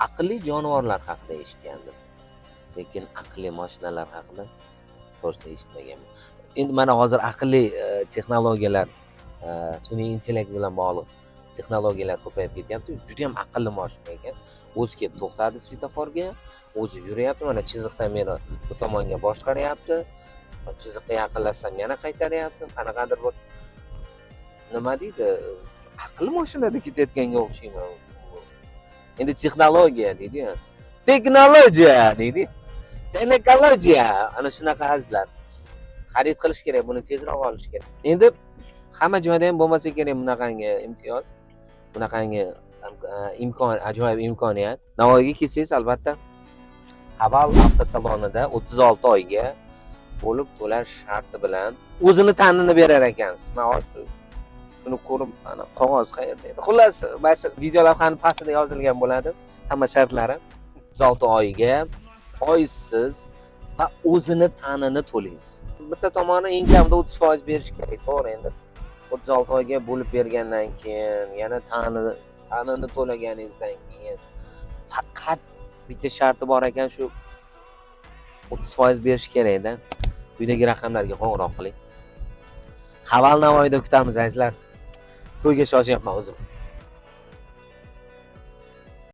Aqlli jonivorlar haqida eshitgandim, lekin aqlli mashinalar haqida, to'g'risi, eshitmaganman. Endi mana hozir aqlli texnologiyalar, sun'iy intellekt bilan bog'liq texnologiyalar ko'payib ketyapti. Judayam aqlli mashina ekan. O'zi kelib to'xtadi svetoforga, o'zi yuryapti, mana chiziqdan meni bu tomonga boshqaryapti, chiziqqa yaqinlashsam, yana qaytaryapti. Qanaqadir bir, nima deydi, aqlli mashinada ketayotganga o'xshayman. Endi texnologiya deydiyu, texnologiya deydi, texnologiya, ana shunaqa, azizlar. Xarid qilish kerak buni, tezroq olish kerak. Endi hamma joyda ham bo'lmasa kerak bunaqangi imtiyoz, bunaqangi imkon, ajoyib imkoniyat. Navoiyga kelsangiz, albatta, Haval avtosalonida 36 oyga bo'lib to'lash sharti bilan o'zini TANini berar ekansiz. Man hozir shuni ko'rib, ana qog'oz qayerda edi, xullas, mana shu video lavhani pastida yozilgan bo'ladi hamma shartlari. 36 oyga foizsiz va o'zini TANini to'laysiz. Bitta tomoni, eng kamida 30% berish kerak, to'g'ri. Endi 36 oyga bo'lib bergandan keyin, yana TANini to'laganingizdan keyin, faqat bitta sharti bor ekan, shu 30% berish kerakda. Quyidagi raqamlarga qo'ng'iroq qiling. Haval Navoiyda kutamiz, azizlar. To'yga shoshyapman o'zim.